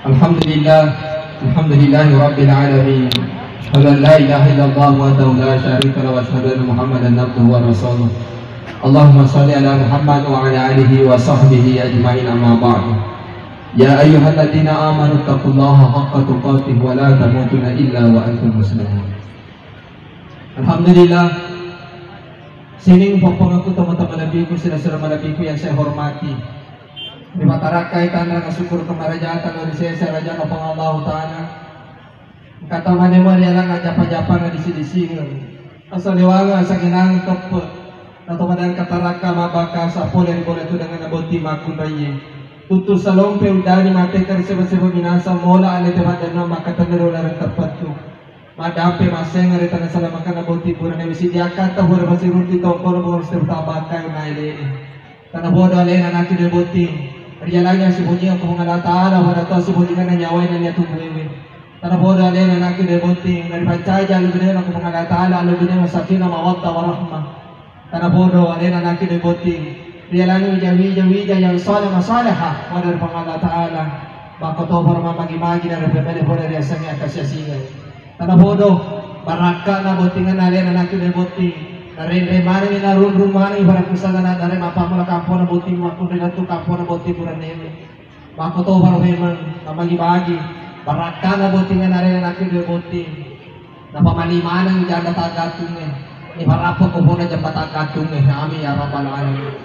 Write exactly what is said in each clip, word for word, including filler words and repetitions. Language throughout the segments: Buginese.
Alhamdulillah, alhamdulillahi rabbil alamin. Asyhadu an la ilaha illallah wahdahu la syarika lahu wa asyhadu anna Muhammadan abduhu wa rasuluh. Allahumma shalli ala Muhammad wa ala alihi wa sahbihi ajma'in, amma ba'du. Ya ayyuhalladzina amanu taqullaha haqqa tuqatih wa la tamutunna illa wa antum muslimun. Alhamdulillah, sining poppongaku, tomatoa malebbiku, sila-sila malebbiku yang saya hormati. Ripatarakkai tanrang syukur kemarajaan lao ri sese Rajana Puang Allahu Ta'ala. Engkata maneng marialang ajapa-japang disi-disingeng. Asalewanga sangenang teppe. Nato madang katarakka mabakasa pole ri bola tu dengan botting makkunraie. Tuttu salompe uddani mateka ri seba-seba minasa mola ale te maddanna makkatenna ri uleng teppettu. Maddappe masseng ri tanna salamakenna botting purane wisi diakkatta pura masirunti tongkono pura masirunti tabakkai naele'e. Tanabodo alena anakku dua botting. Rialanya sibunyi ko Puang Allah Ta'ala, pada to sibunyi kana nyawai nanya tubuh ewe. Tanabodo alena anakku dua botting. Naripancai jalu gede ko Puang Allah Ta'ala, alu gede masakina mawadda warahmah. Tanabodo alena anakku dua botting. Rialanya wija-wija, wija yang saleh masaleha, pada Puang Allah Ta'ala. Maka to para magi-magi dari pemene pada riasanya kasih singa. Tanabodo, barakka'na bottingenna alena anakku dua botting. Narenre manengi narunrung manengi pada pusana na nare mappammula kampona botting makkunrai lettu kampona botting puranewe. Makkoto baro memeng namagi-magi barakka'na bottingenna alena anakku dua botting. Napamali maneng janda taggattungnge. Ibarappa ko pona jamba taggattungnge. Amin ya rabbal alamin.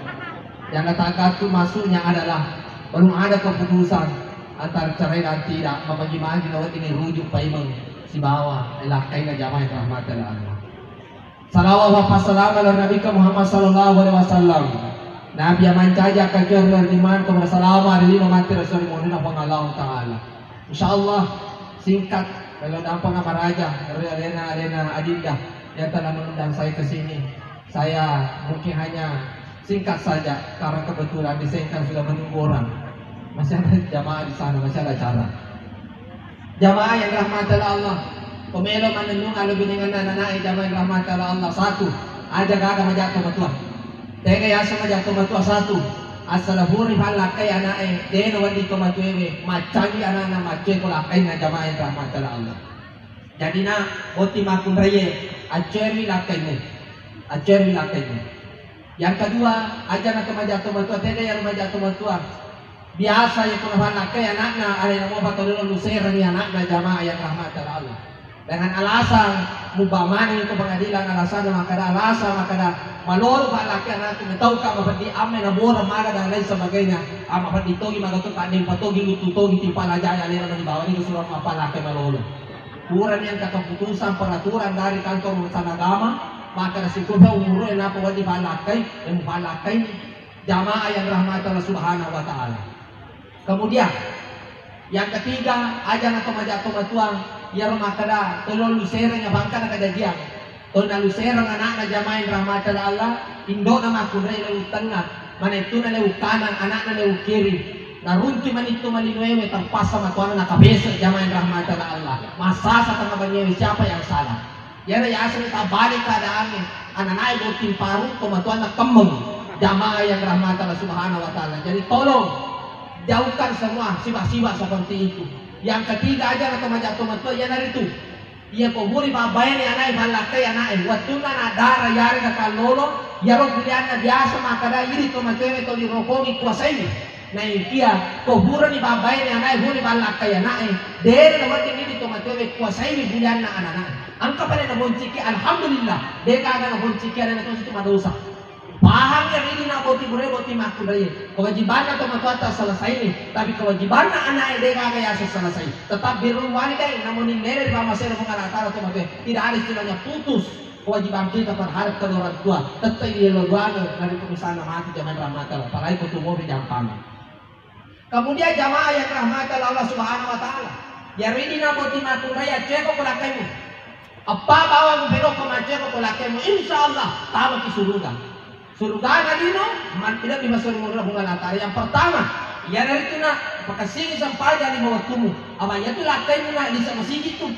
Janda taggattung maksudnya adalah belum ada keputusan antara cerai dan tidak, mabagi-bagi na wedding rujuk paimeng sibawa lakkainna jamaah yang dirahmati Allah. Salawat wa sallam ala Nabi Muhammad sallallahu alaihi wasallam. Nabi yang mancaji akkajuar dari iman kepada salama dari lima mati rasul mulia Puang Allah Ta'ala. Insyaallah singkat kalau dampang maraja dari alena-alena adinda yang telah mengundang saya ke sini. Saya mungkin hanya singkat saja karena kebetulan di Sengkang sudah menunggu orang. Masih ada jamaah di sana, masih ada acara. Jamaah yang dirahmati Allah, pemelo manennung alu binenganna anaknya jamaah yang dirahmati Allah. Satu, aja gaga majak to matua. Tega yasa majak to matua satu. Asal huri pallakkai anaknya, deno wadi to matuewe, macali anak-anak macue ko lakkainna jamaah yang dirahmati Allah. Jadi na botting makkunraie, accuerwi lakkaimu. Accuerwi lakkaimu. Yang kedua, aja na to majak to matua, tega ya majak to matua. Biasa ya kuna pallakkai anakna, alena mo patolino luserengi anakna jamaah yang dirahmati Allah. Dengan alasan muba maneng itu pengadilan alasan makkada alasan makkada malolo pallakkai anakku metauka mapeddi amme na bora maga dan lain sebagainya. Ama peddi togi maga tu tak dempa togi lutu togi timpa lajai alena mani bawani ke surat mapallakkai malolo. Purani engka keputusan peraturan dari kantor urusan agama, maka resikonya umurnya napa wajib halakkai, yang halakkai jamaah yang dirahmati Allah Subhanahu wa Ta'ala. Kemudian, yang ketiga, aja na to majak to matua, iyaro makkada tolong lu sereng ya bangka na kadajiang. Tonna lusereng anakna jamaah yang dirahmati Allah, indokna makkunrai lewu tengah, manettuna lewu kanan, anakna lewu kiri. Naruntu manittu malinoewe terpaksa matuanna nakapesek jamaah yang dirahmati Allah. Massasa tengah banyewe siapa yang salah? Iyana yaseng tabalik keadaannya. Ananae botting paru, tomatuanna kemmeng. Jamaah yang dirahmati Allah Subhanahu wa Ta'ala. Jadi tolong jauhkan semua sifat-sifat seperti itu. Yang ketiga aja na to majak to matua, iyanaritu Iya ko muri pabbaene anae pallakkai anae, wettunna naddara yarega kallolo, iyaro pilihanna biasa makkada idi to matoewe to dirokongi kuasaini. Naikia ko purani pabbaene anae muri pallakkai anae, dere nawedding idi to matoewe kuasaini pilihanna ananae. Engka pale nabonciki, alhamdulillah, degaga nabonciki anana tosi tu madosa. Pahang ya, ini na boti bure boti makkunrai. Kewajibanna to matuatta selesai ni, tapi kewajibanna anak e de gaga ya selesai. Tetap birrul walidain, namun ini nere di mama saya pun Allah Ta'ala to matuatta. Tidak ada istilahnya putus kewajiban kita terhadap kedua orang tua. Tetap dia lalu dari perusahaan mati zaman rahmat Allah. Apalagi kutu mau di jampang. Kemudian jamaah yang dirahmati Allah Subhanahu wa Ta'ala, iyaro idi na boti makkunrai acceko ko lakkaimu. Eppa bawang pedokko macceko ko lakkaimu, insya Allah tamaki suruga. Surugana lino man tidak dimasuri murah Puang Allah Ta'ala. Yang pertama, iyanaritu na pakassingi sempajang lima waktumu. Apa iyatu lakkaimu na lisa masigi tu.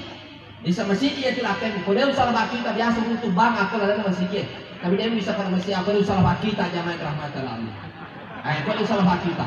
Bisa masigi ya tu lakkaimu. Ko de usala bakkita biasa runtu bang aku lalenna masigi. Tapi de bisa pada masigi aku de usala bakkita jamaah rahmatan Allah. Ay, ko de usala bakkita.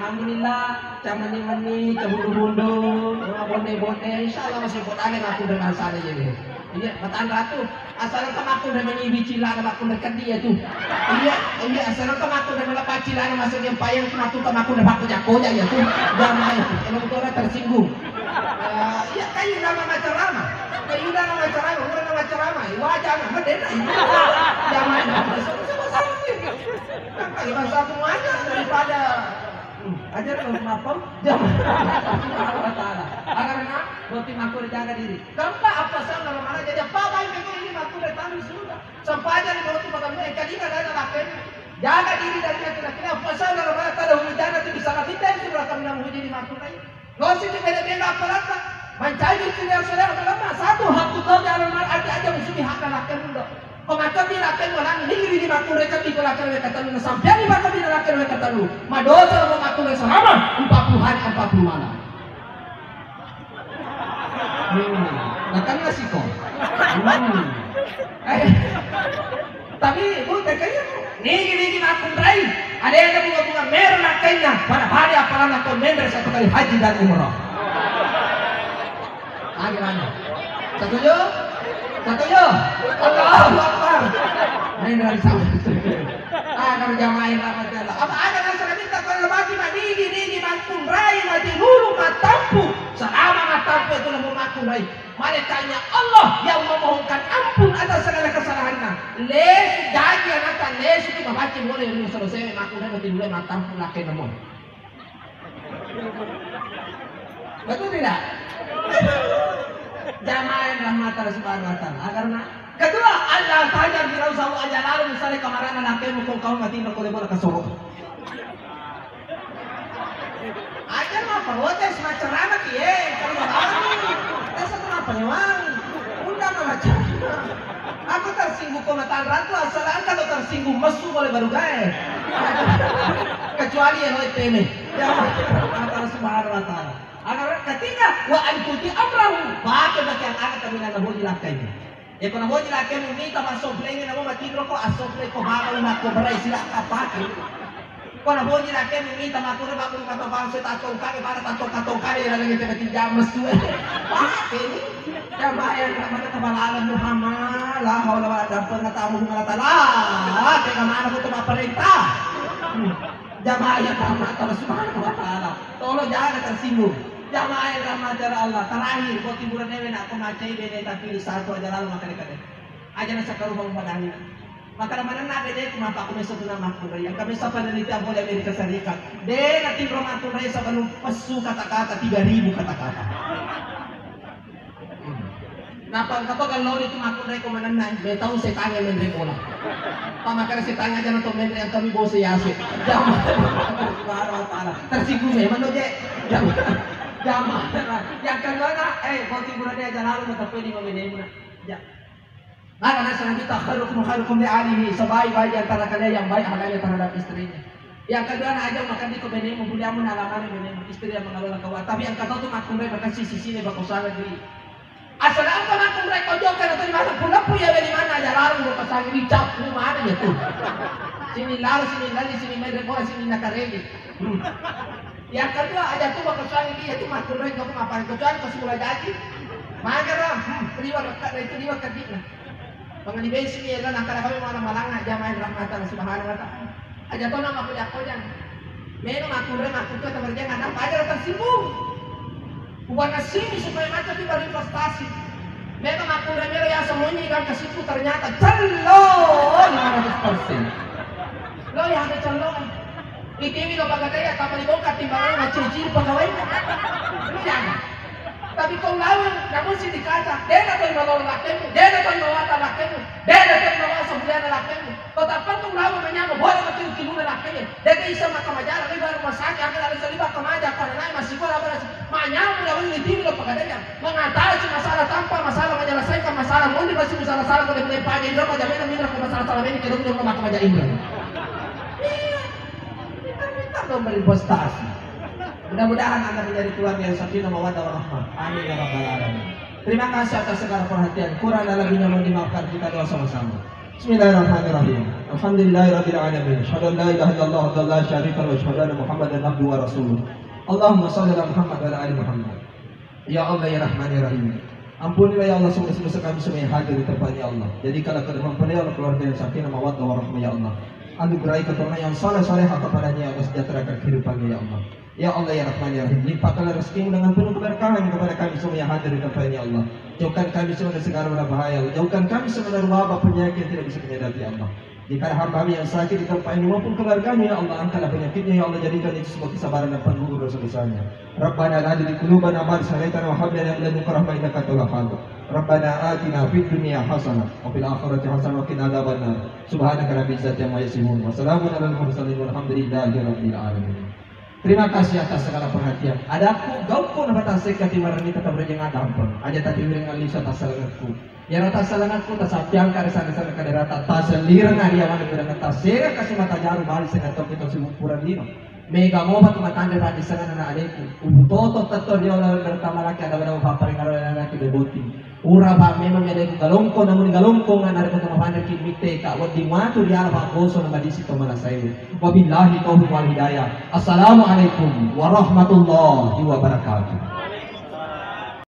Alhamdulillah, ca menni-menni, ca bundu-bundu, bonde-bonde, insyaallah masih kotane makkunrai bangsana jadi. Iya, matanratu. Asal engka makkunrai meni bicilana makkunrai keddi ya tu. Iya, iya, asal engka makkunrai melepa cilana masuk yang payang tu matu ke makkunrai pakko jako ja ya tu. Jangan, kalau kau tersinggung. Eh, iya, kayu nama macarama. Kayu nama macarama, urang nama macarama. Wajah nama dena ini. Jangan, sama-sama. Kan kalau bahasa aku aja daripada Hmm, aja lo mapau, jam. Subhanahu wa ta'ala. Karena boti makkunrai jaga diri. Keempat, apa salah mana jadi apa baik itu ini makkunrai tanu sudah. Sempaja di waktu makan mulai kali ada ada lakukan. Jaga diri dari yang kena kena apa salah mana tak ada hujan itu bisa kita yang sudah kami nak hujan di makkunrai. Lo sih beda-beda apa lata. Mancaji itu yang sudah lama satu hak tu kau jalan mal aja aja musuh hak lakukan dulu. Ko makkebbi lakkainna, nigi-nigi makkunrai kebbi ko lakkainna wekka tellu, nasampeanni makkebbi lakkainna wekka tellu. Madosa lo makkunrai selama empat puluh hari, empat puluh malam. Hmm. Lakkainna siko. Hmm. Eh. Tapi, Bu, tekkayu, nigi-nigi makkunrai, ada yang bunga-bunga merah lakkainna, pada-pada apalagi kau member satu kali haji dan umrah. Agi mana? Setuju? Setuju? Allahu Akbar. Main dari sana. Ah, kalau jamaah yang rahmati Allah. Apa ada rasa minta kalau mati mah nigi nigi makkunrai mati dulu matampu. Selama matampu itu lama makkunrai. Malaikatnya Allah yang memohonkan ampun atas segala kesalahannya. Lesu jaji anaknya lesu kita baca boleh lu selesai makkunrai mati dulu matampu laki nemu. Betul tidak? Jamaah yang rahmati Allah Subhanahu wa Ta'ala. Karena kedua, Allah Ta'ala bilang sawu aja lalu misalnya kemarin anak kamu kau kau mati nak boleh bola kasoro. Aja apa? Wote semacam apa ki? Eh, kalau mau tahu, kita satu apa nyawang? Undang macam. Aku tersinggung kau mata ratu, asal angkat tersinggung, mesu boleh baru gae. Kecuali yang oleh tene. Ya, Allah Subhanahu wa Ta'ala. Agar ketiga, wa antuti amrahu. Pakai pakai yang anak kami nak boji lakai. Ya, ko naboji lakai mita masofleng, namo matinro ko asofleng ko baba, una ko berai, sila apa pakai. Ko naboji lakai mita makure babu kata bangsa tatong kare, pada tatong katong kare, ya lagi tiga tiga mesu. Pakai ni. Ya, bayar mana kepala alam Muhammad, la haula wala quwwata illa billah, tamu Allah Ta'ala. Tega mana ko tu perintah. Hmm. Jamaah yang rahmat Allah Subhanahu wa Ta'ala. Tolong jangan tersinggung. Jamaah yang rahmat Allah. Terakhir, buat hiburan dewe nak pemacai bene tapi satu aja lalu makan kade. Aja nasa karupa umpamanya. Makkeda manenna bedeku, mapakku meso tu na makkunrai. Engka meso penelitian pole Amerika Serikat. De natinro makkunrai sebelum pesu kata-kata, tiga ribu kata-kata. Hmm. Napa engka to gallori tu makkunrai ko manenna, me tau setangnge menre bola. Pa makkeda setangnge aja nonton menre, engka mi bose yase. Jama. Subhanahu wa ta'ala. Tersinggung memang lo, je. Jama. Jama. Yang kedua, nak, eh, kau tiburan dia aja lalu, mau tepe di mana dia, nak? Ja. Maka nasaba Nabi, "Khairukum khairukum li ahlihi," sebaik-baik di antara kalian yang baik hanya terhadap istrinya. Yang kedua, na aja makan di ko benemu, buliamu na alamane benemu, istri yang mengelola keuangan. Tapi yang kata tu makkunrai, maka sisi sini bakal salah diri. Asal apa makkunrai kau jokka atau di mana? Pula pun ya dari mana aja larang bakal salah diri, cap lu mana ya tu. Sini lalu, sini lali, sini main rekor, sini nakaregi. Hmm. Yang kedua, aja tu bakal suami dia tu makkunrai kau apa? Kecuali kau sekolah jaji. Mager lah, hmm, liwat dekat itu liwat kedikna. Pengen dibesi ya kan, akan kami malam malanga, jamaah rahmatan subhanahu wa ta'ala. Aja tu nama aku jako jang. Meno makkunrai makkunrai temerjang, anak pajar tersinggung. Bukan kesini supaya macam di baru investasi. Memang aku udah melo ya sembunyi kan ke situ, ternyata cello lima ratus persen. Lo ya ada cello kan. Itiwi lo pagadaya, tapi dibongkar timbangan macam ciri pegawai. Lu jangan. Tapi kau lawan, namun si dikaca, dia datang bawa lakimu, dia datang bawa lakimu, dia datang bawa sebulan lakimu. Kota Patung lawan menyambut, boleh betul kiluna lakinya. Dia bisa makan majalah, riba rumah sakit, akan ada selibat kemaja, kalau naik masih bola bola. Manyameng lawan itiwi lo pagadaya, mengatasi masalah tanpa masalah menyelesaikan masalah. Mungkin masih masalah-salah boleh mulai pagi, Indra, pada mana, Indra, ke masalah-salah ini, kita udah rumah kemaja Indra. Iya. Kita minta dong berinvestasi. Mudah-mudahan Anda menjadi keluarga yang sakinah mawaddah warahmah. Amin ya rabbal alamin. Terima kasih atas segala perhatian. Kurang dan lebihnya mohon dimaafkan, kita doa sama-sama. Bismillahirrahmanirrahim. Alhamdulillahirabbil alamin. Asyhadu an la ilaha illallah wahdahu la syarika lahu, wa asyhadu anna Muhammadan abduhu wa rasuluh. Allahumma shalli ala Muhammad wa ala ali Muhammad. Ya Allah, ya Rahman, ya Rahim. Ampunilah ya Allah semua dosa kami semua yang hadir di tempat ini ya Allah. Jadikanlah kedamaian ya Allah, keluarga yang sakinah mawaddah warahmah ya Allah. Anugerahi keturunan yang saleh salehah kepadanya ya Allah, sejahterakan kehidupannya ya Allah. Ya Allah, ya Rahman, ya Rahim, limpahkanlah rezekimu dengan penuh keberkahan kepada kami semua yang hadir di tempat ini ya Allah. Jauhkan kami semua dari segala mara bahaya ya Allah. Jauhkan kami semua dari wabah penyakit yang tidak bisa kami hadapi ya Allah. Jika ada hamba-Mu yang sakit di tempat ini maupun keluarganya, ya Allah, angkatlah penyakitnya, ya Allah, jadikan itu sebuah kesabaran dan penggugur dosa-dosanya. Rabbana la tuzigh qulubana ba'da idh hadaytana wa hab lana min ladunka rahmah innaka antal wahhab. Rabbana atina fid dunya hasanah wa fil akhirati hasanah wa qina adzabannar. Subhanaka rabbil izzati amma yasifun. Wa salamun alal mursalin walhamdulillahi rabbil alamin. Terima kasih atas segala perhatian. Adaku, gaukku, napatasekka timarenni tetap rejeng adampeng. Aja tatiwiring alisa tasalengekku. Iyaro tasalengekku tasappiangka ri sana-sana kadarata, tasellireng ariawana biranna, tasega kasi mata jaru bali sengatokki to simumpureng lino. Mega mopa tu matanre paddisengeng anak adeku. Ubu toto tetto riolo bertamalaki ada pada paparing aro anakki beboti. Ura pa memang adeku galongko, namun galongko ngana reko to mapanreki mitte ka wedding matu riala pa boso na madisi to malasai. Wabillahi taufiq wal hidayah. Assalamualaikum warahmatullahi wabarakatuh.